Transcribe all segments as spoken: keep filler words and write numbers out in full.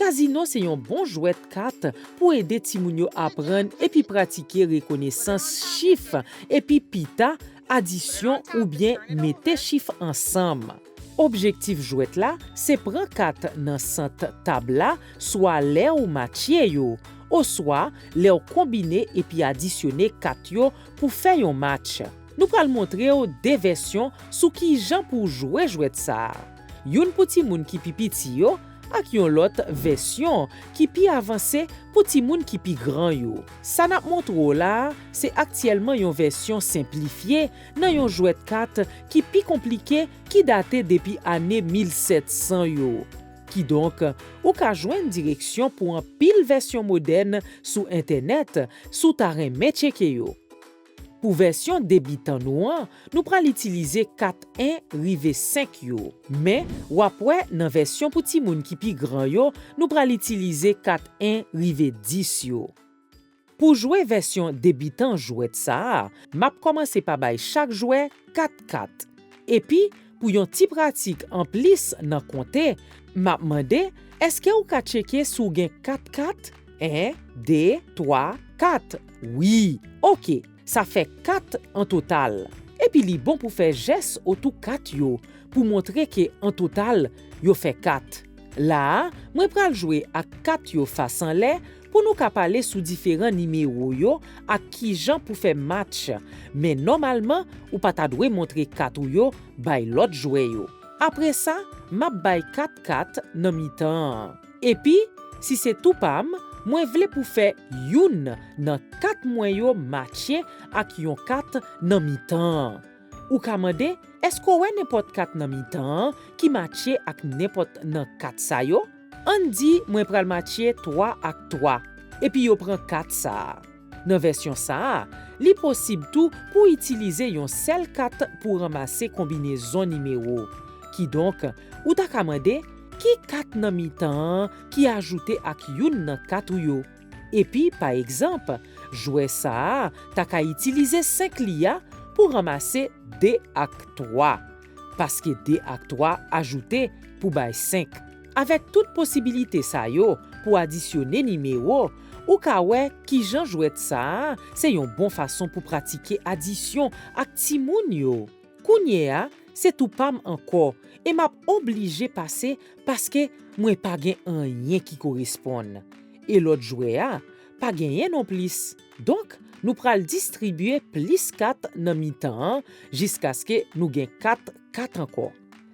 Kazino se yon bon jwèt kat pou ede timoun yo aprann epi pratike rekonesans chif epi pita, adisyon oubyen mete chif ansanm. Objektif jwèt la se pran kat nan sant tab la swa lè w matche yo, oswa lè w konbine epi adisyone kat yo pou fè yon match. Nou pral montre w de vèsyon sou kijan pou w jwe jwèt sa a. Youn pou timoun ki pi piti yo, ak yon lòt vèsyon ki pi avanse pou timoun ki pi gran yo. Sa n ap montre w la a, se aktyèlman yon vèsyon senplifye nan yon jwèt kat ki pi konplike ki date depi ane mil sèt san yo. Kidonk, ou ka jwenn direksyon pou anpil vèsyon modèn sou entènèt si w ta renmen tcheke yo. Pou vèsyon debitan nou an, nou pral itilize kat en rive senk yo. Men, w ap wè nan vèsyon pou timoun ki pi gran yo, nou pral itilize kat en rive dis yo. Pou jwe vèsyon debitan jwèt sa a, m ap kòmanse pa bay chak jwè kat kat. Epi, pou yon ti pratik anplis nan konte, m ap mande, èske w ka tcheke si w gen kat kat? En, de, twa, kat. Wi, oke, sa fè kat an total. Epi li bon pou fè jès otou kat yo pou montre ke an total, yo fè kat. La a, mwen pral jwe ak kat yo fas anlè pou nou ka pale sou diferan nimewo yo ak kijan pou fè match. Men nòmalman, ou pa ta dwe montre kat ou yo bay lòt jwè yo. Apre sa, m ap bay kat kat nan mitan an. Epi, si se tou pa m, mwen vle pou fè youn nan kat mwen yo matche ak yon kat nan mitan an. Ou ka mande, èske w wè nenpòt kat nan mitan an ki matche ak nenpòt nan kat sa yo? Ann di mwen pral matche twa ak twa, epi yo pran kat sa a. Nan vèsyon sa a, li posib tou pou w itilize yon sèl kat pou w ranmase konbinezon nimewo. Kidonk, ou ta ka mande, ki kat nan mitan an ki ajoute ak youn nan kat ou yo? Epi, pa egzanp, jwè sa a ta ka itilize senk li a pou ranmase de ak twa, paske de ak twa ajoute pou bay senk. Avèk tout posibilite sa yo pou adisyone nimewo, ou ka wè kijan jwèt sa a se yon bon fason pou pratike adisyon ak timoun yo. Kounye a, se tou pa m ankò, e m ap oblije pase paske mwen pa gen anyen ki koresponn. E lòt jwè a pa genyen nonplis. Donk, nou pral distribye plis kat nan mitan an jiskaske nou gen kat kat ankò.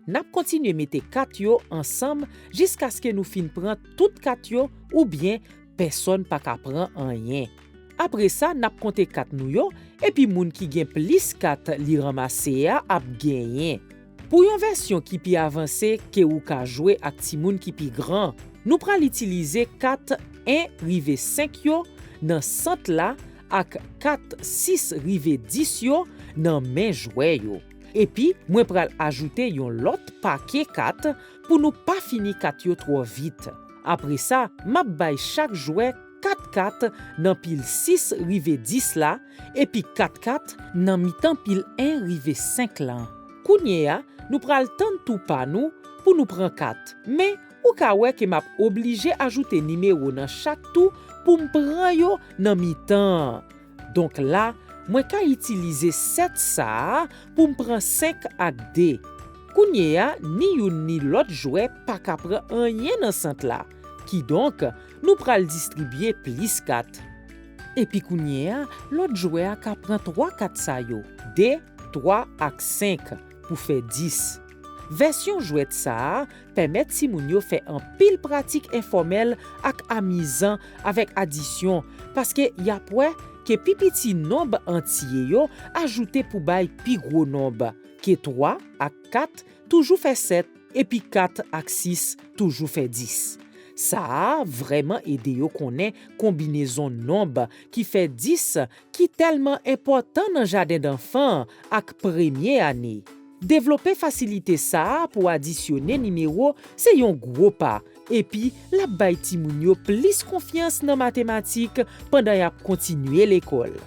N ap kontinye mete kat yo ansanm jiskaske nou fin pran tout kat yo oubyen pèsonn pa ka pran anyen. Apre sa, n ap konte kat nou yo, epi moun ki gen plis kat li ranmase a ap genyen. Pou yon vèsyon ki pi avanse ke ou ka jwe ak timoun ki pi gran, nou pral itilize kat en rive senk yo nan sant la ak kat sis rive dis yo nan men jwè yo. Epi, mwen pral ajoute yon lòt pake kat pou nou pa fini kat yo twò vit. Apre sa, m ap bay chak jwè kat kat nan pil sis rive dis la, epi kat kat nan mitan pil en rive senk la. Kounye a, nou pral tann tou pa nou pou nou pran kat. Men, ou ka wè ke m ap oblije ajoute nimewo nan chak tou pou m pran yo nan mitan an. Donk la, mwen ka itilize sèt sa a pou m pran senk ak de. Kounye a, ni youn ni lòt jwè pa ka pran anyen nan sant la. Kidonk, nou pral distribye plis kat. Epi kounye a, lòt jwè a ka pran twa kat sa yo, de, twa ak senk, pou fè dis. Vèsyon jwèt sa a pèmèt timoun yo fè anpil pratik enfòmèl ak amizan avèk adisyon, paske y ap wè ke pi piti nonb antye yo ajoute pou bay pi gwo nonb, ke twa ak kat toujou fè sèt, epi kat ak sis toujou fè dis. Sa a vrèman ede yo konnen konbinezon nonb ki fè dis ki tèlman enpòtan nan jadendanfan ak premye ane. Devlope fasilite sa a pou adisyone nimewo se yon gwo pa, epi l ap bay timoun yo plis konfyans nan matematik pandan y ap kontinye lekòl.